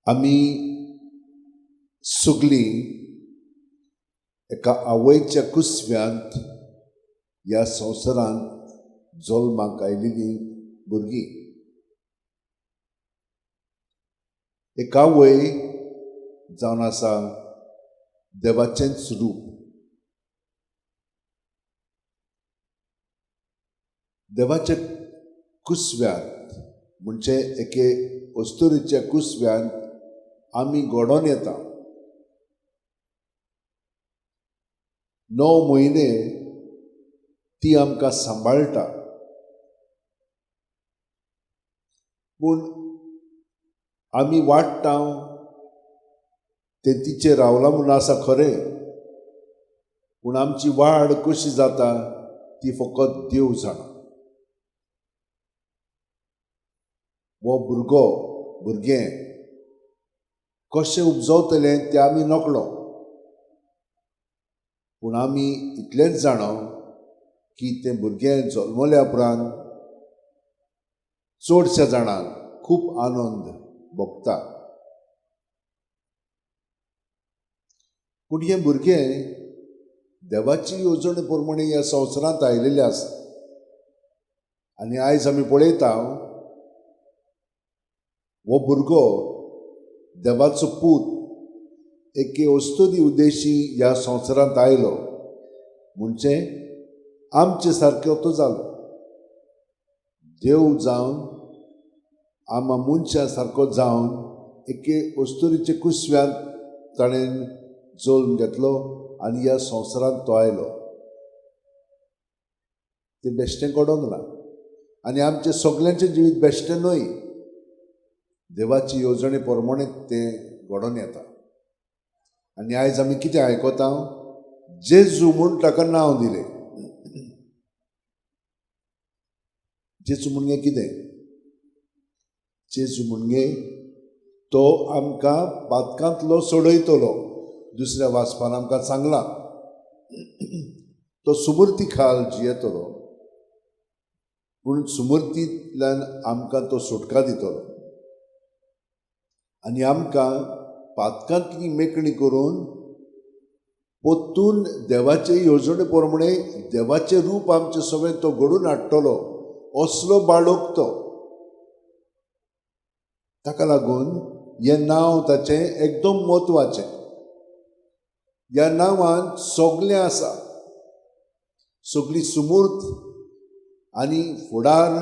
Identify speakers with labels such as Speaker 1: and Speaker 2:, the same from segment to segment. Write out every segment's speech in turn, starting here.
Speaker 1: आमी सगळीं एका आवयच्या कुसव्यांत ह्या संवसारांत जल्माक आयिल्लीं भुरगीं. एक आवय जावन आसा देवाचेंच रूप. देवाच्या कुसव्यांत म्हणजे एके अस्तुरीच्या कुसव्यांत आमी घडोवन येता. 9 म्हयने ती आमकां सांबाळटा, पूण आमी वाडटा तें तिचेर रावलां म्हूण आसा खरें, पूण आमची वाड कशी जाता ती फकत देव जाणा. हो भुरगो भुरगें कशें उपजवतलें तें आमी नकळो, पूण आमी इतलेंच जाणा की तें भुरगें जल्मल्या उपरांत चडश्या जाणांक खूब आनंद भोगता. पूण हें भुरगें देवाची येवजणे प्रमाणे ह्या संवसारांत आयिल्लें आसा आनी आयज आमी पळयता हो भुरगो देवाचो पूत एके अस्तुरी उद्देशी ह्या संवसारांत आयलो, म्हणजे आमचे सारको तो जालो. देव जावन आमा मनशा सारको जावन एके अस्तुरीचे कुसव्यांत ताणें जल्म घेतलो आनी ह्या संवसारांत तो आयलो. तें बेश्टें घडोंक ना आनी आमचें सगल्यांचें जिवीत बेश्टें न्हय, देवाची येवजणे प्रमाणे तें घडोवन येता. आनी आयज आमी कितें आयकता, जेजू म्हूण ताका नांव दिलें. जेजू म्हणजे कितें? जेजू म्हणजे तो आमकां पातकांतलो सोडयतलो. दुसऱ्या वाचपान आमकां सांगलां तो सुमूर्ती खाल जियेतलो, पूण सुमूर्तींतल्यान आमकां तो सुटका दितलो आनी आमकां पातकांतली मेकळी करून पोत्तून देवाचे येवजणे प्रमाणे देवाचें रूप आमचें सगळें तो घडून हाडटलो. असलो बाळक तो. ताका लागून हें नांव ताचें एकदम म्हत्वाचें. ह्या नांवान सगळें आसा, सगळी सुमूर्त आनी फुडार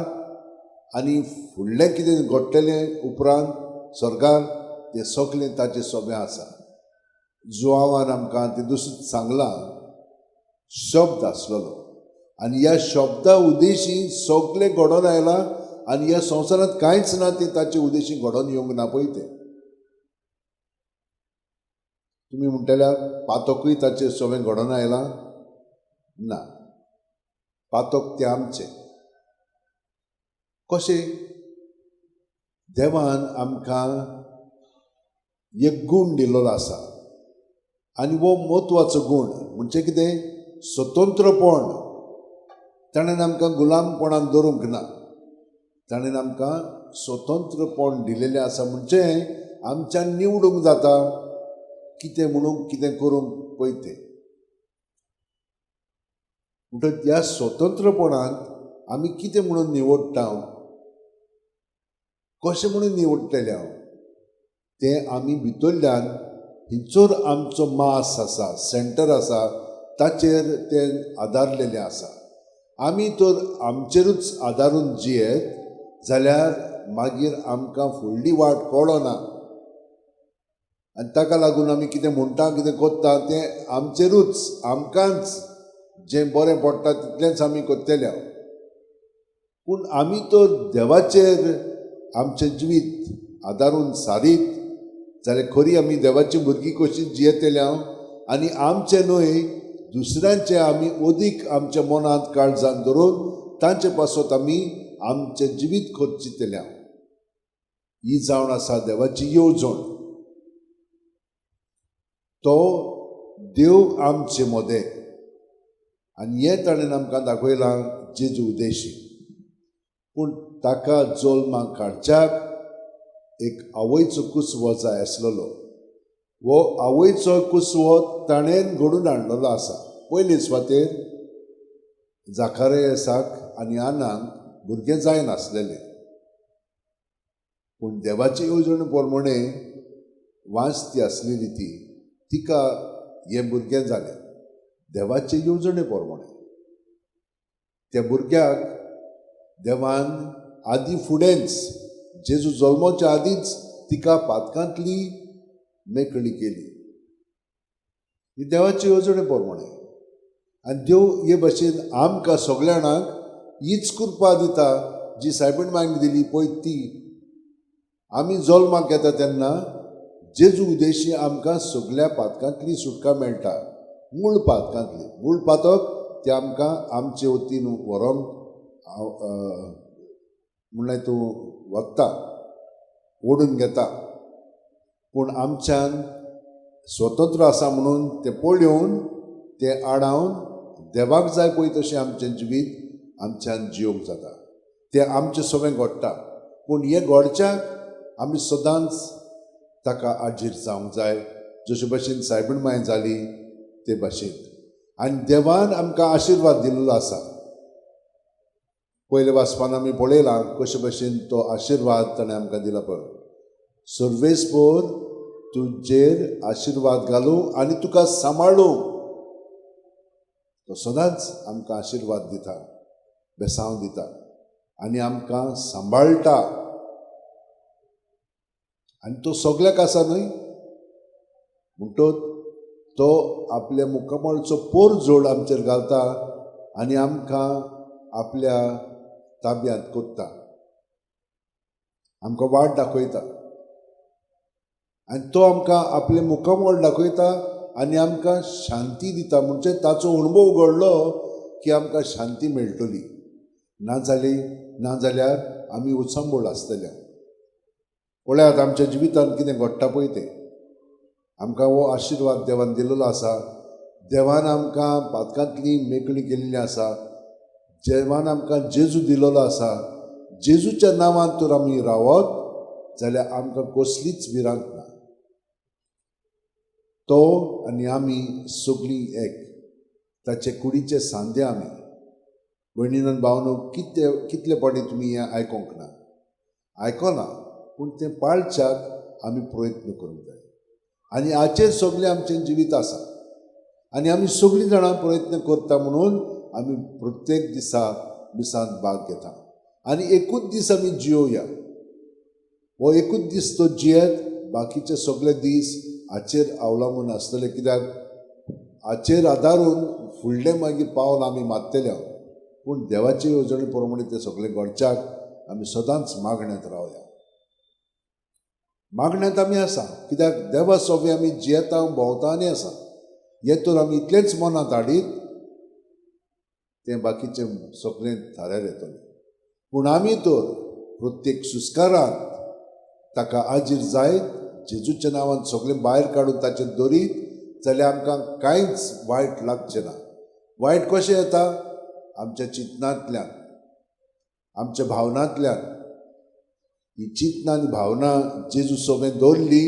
Speaker 1: आनी फुडलें कितें घडटलें उपरांत स्वर्गार तें सगळें ताचें सोबें आसा. जुआवान आमकां तें दुसरें सांगलां, शब्द आसलेलो आनी ह्या शब्दा उद्देशी सगळें घडोवन आयलां आनी ह्या संवसारांत कांयच ना तें ताचे उद्देशी घडोवन येवंक ना पळय. तें तुमी म्हणटल्या पातकूय ताचें सगळें घडोवन आयलां ना, पातक तें आमचें. कशें? देवान आमकां एक गूण दिल्लो आसा आनी हो म्हत्वाचो गूण म्हणजे कितें? स्वतंत्रपण. ताणें आमकां गुलामपणान दवरूंक ना, ताणें आमकां स्वतंत्रपण दिलेलें आसा. म्हणजे आमच्यान निवडूंक जाता कितें म्हणूंक कितें करूंक पळय तें. म्हणटकच ह्या स्वतंत्रपणांत आमी कितें म्हणून निवडटा, कशें म्हणून निवडटले हांव तें आमी भितरल्यान हिचोर आमचो मास आसा, सेंटर आसा, ताचेर तें आदारलेलें आसा. आमी तर आमचेरूच आदारून जियेत जाल्यार मागीर आमकां फुडली वाट कळना आनी ताका लागून आमी कितें म्हणटा कितें करता तें आमचेरूच, आमकांच जें बरें पडटा तितलेंच आमी करतले. पूण आमी तर देवाचेर आमचें जिवीत आदारून सारीत जाल्यार खरी आमी देवाची भुरगीं कशी जियेतले हांव आनी आमचें न्हय दुसऱ्यांचें आमी अदीक आमच्या मनांत काळजान धरून तांचे पासत आमी आमचें जिवीत खर्चितले हांव. ही जावन आसा देवाची येवजण. तो देव आमचे मदें आनी हें ताणें आमकां दाखयलां जेजू उद्देशी. पूण ताका जल्माक काडच्याक एक आवयचो कुसवो जाय आसलेलो. हो आवयचो कुसवो ताणें घडून हाडलेलो आसा. पयले सुवातेर जाकारियासाक आनी आनाक भुरगें जायनासलेलें, पूण देवाचे येवजणे प्रमाणे वांजती आसलेली ती, तिका हें भुरगें जालें देवाचे येवजणे प्रमाणे. त्या भुरग्याक देवान आदी फुडेंच, जेजू जल्मोच्या आदींच तिका पातकांतली मेकळी केली. ही देवाची येवजणे प्रमाणे. आनी देव हे भशेन आमकां सगल्या जाणांक हीच कृपा दिता जी सायबीण मांयक दिली पळय ती. आमी जल्माक येता तेन्ना जेजू उदेशी आमकां सगल्या पातकांतली सुटका मेळटा, मूळ पातकांतली. मूळ पातक ते आमकां आमचे वतीन व्हरोंक म्हणल्यार तूं वता, ओडून घेता. पूण आमच्यान स्वतंत्र आसा म्हणून तें पळोवन तें आडावन देवाक जाय पळय तशें आमचें जिवीत आमच्यान जियोंक जाता. तें आमचें सगळें घडटा. पूण हें घडच्याक आमी सदांच ताका आजीर जावंक जाय, जशे भशेन सायबीण मांय जाली ते भाशेन. आनी देवान आमकां आशिर्वाद दिल्लो आसा. पयले वाचपान आमी पळयलां कशे भशेन तो आशिर्वाद ताणें आमकां दिला पळय. सर्वेस्पोर तुजेर आशिर्वाद घालूं आनी तुका सांबाळूं. तो सदांच आमकां आशिर्वाद दिता, बेसांव दिता आनी आमकां सांबाळटा. आनी तो सगल्याक आसा न्हय, म्हणटोच तो आपल्या मुखामळचो पोर जोड आमचेर घालता आनी आमकां आपल्या ताब्यांत कोत्ता, आमकां वाट दाखयता. आनी तो आमकां आपलें मुखामळ दाखयता आनी आमकां शांती दिता. म्हणजे ताचो अणभव घडलो की आमकां शांती मेळटली, ना जाल्यार आमी उचंबळ आसतले. पळयात आमच्या जिवितांत कितें घडटा पळय तें. आमकां हो आशिर्वाद देवान दिल्लो आसा. देवान आमकां पातकांतली मेकळी केल्ली आसा. देवान आमकां जेजू दिल्लो आसा. जेजूच्या नांवान तर आमी रावत जाल्यार आमकां कसलीच भिरांत ना. तो आनी आमी सगळीं एक, ताचे कुडीचे सांदे आमी. भयणीन आनी भावनो, कितले फावटी तुमी हें आयकोंक ना, आयकलां, पूण तें पाळच्याक आमी प्रयत्न करूंक जाय. आनी हाचेर सगळें आमचें जिवीत आसा आनी आमी सगळीं जाणां प्रयत्न करता म्हणून आमी प्रत्येक दिसा मिसांत भाग घेता. आनी एकूच दीस आमी जियोया, हो एकूच दीस तो जियेत, बाकीचे सगळे दीस हाचेर अवलंबून आसतले. कित्याक हाचेर आदारून फुडलें मागीर पावल आमी मारतले. पूण देवाचे येवजणे प्रमाणे तें सगळें घडच्याक आमी सदांच मागण्यांत रावया. मागण्यांत आमी आसा, कित्याक देवा सोबे आमी जियेता, भोंवता आनी आसा. हें तर आमी इतलेंच मनांत हाडीत तें बाकीचें सगळें थाऱ्यार येतलें. पूण आमी तर प्रत्येक सुस्कारांत ताका आजीर जायत जेजूच्या नांवान सगळें भायर काडून ताचेर दरीत जाल्यार आमकां कांयच वायट लागचें ना. वायट कशें येता? आमच्या चिंतनांतल्यान, आमच्या भावनांतल्यान. ही चिंतनां आनी भावना जेजू सोबें दवरली,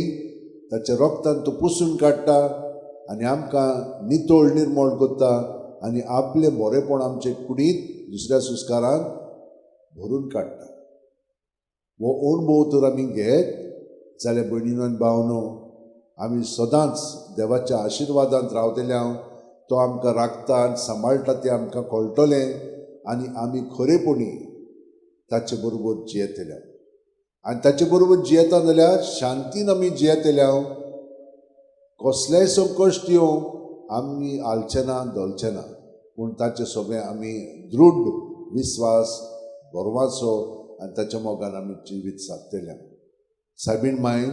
Speaker 1: ताच्या रोगतान तो पुसून काडटा आनी आमकां नितळ निर्मळ करता आनी आपलें बरेंपण आमचे कुडींत दुसऱ्या सुस्कारांत भरून काडटा. हो अणभव तर आमी घेत जाल्यार भयणीनो आनी भावनो, आमी सदांच देवाच्या आशिर्वादांत रावतले. हांव तो आमकां राखता आनी सांबाळटा तें आमकां कळटलें आनी आमी खरेपणी ताचे बरोबर जियेतले. आनी ताचे बरोबर जियेता जाल्यार शांतीन आमी जियेतले. हांव कसलेय संकश्ट येवं आमी हालचे ना, धोलचे ना, पूण ताचे सोबें आमी दृढ विस्वास बरवाचो आनी ताच्या मोगान आमी जिवीत सादतले. सायबीण मायन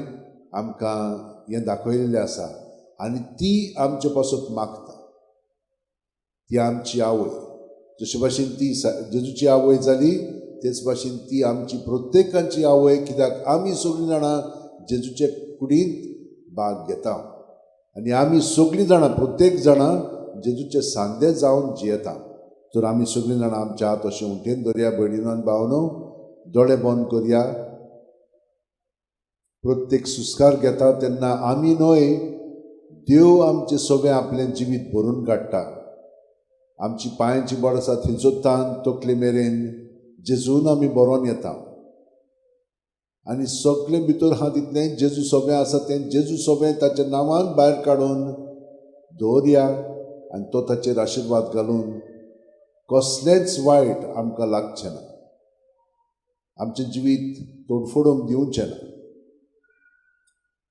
Speaker 1: आमकां हें दाखयलेलें आसा आनी ती आमचे पासत मागता. ती आमची आवय, जशे भाशेन ती जेजूची आवय जाली तेच भाशेन ती आमची प्रत्येकाची आवय. कित्याक आमी सगळीं जाणां जेजूचे कुडींत भाग घेता आनी आमी सगळीं जाणां प्रत्येक जाणां जेजूचे सांदे जावन जियेता. तर आमी सगळीं जाणां आमच्या हात अशें उंटेन धरया. भयणीनो आनी भावनो, दोळे बंद करया. प्रत्येक सुस्कार घेता तेन्ना आमी न्हय, देव आमचें सगळें आपलें जिवीत भरून काडटा. आमची पांयांची बोट आसा थंयचो तान तकले मेरेन जेजून आमी बरोवन येता आनी सगळें भितर आहा तितलें जेजू सोबें आसा तें जेजू सोबें ताच्या नांवान भायर काडून दवरया आनी तो ताचेर आशिर्वाद घालून कसलेंच वायट आमकां लागचें ना, आमचें जिवीत तोडफोडूंक दिवचें ना.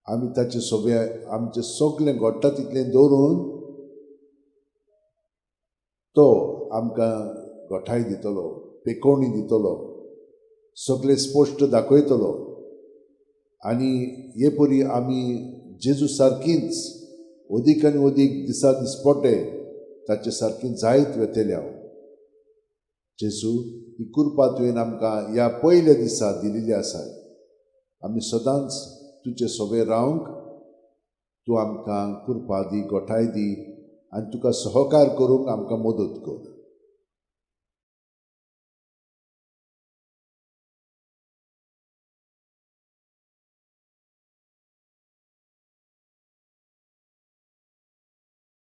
Speaker 1: आमी ताचे सोबे आमचें सगळें घडटा तितलें दवरून तो आमकां गोठाय दितलो, पेकोवणी दितलो, सगळें स्पश्ट दाखयतलो. आनी हे परी आमी जेजू सारकींच अदीक आनी अदीक दिसा दिसपटे ताचे सारकी जायत वेतले हांव. जेजू, ही कृपा तुवें आमकां ह्या पयल्या दिसा दिलेली आसा. आमी सदांच तुजे सोबे रावंक तूं आमकां कृपा दी, गोठाय दी आनी तुका सहकार करूंक आमकां मदत कर.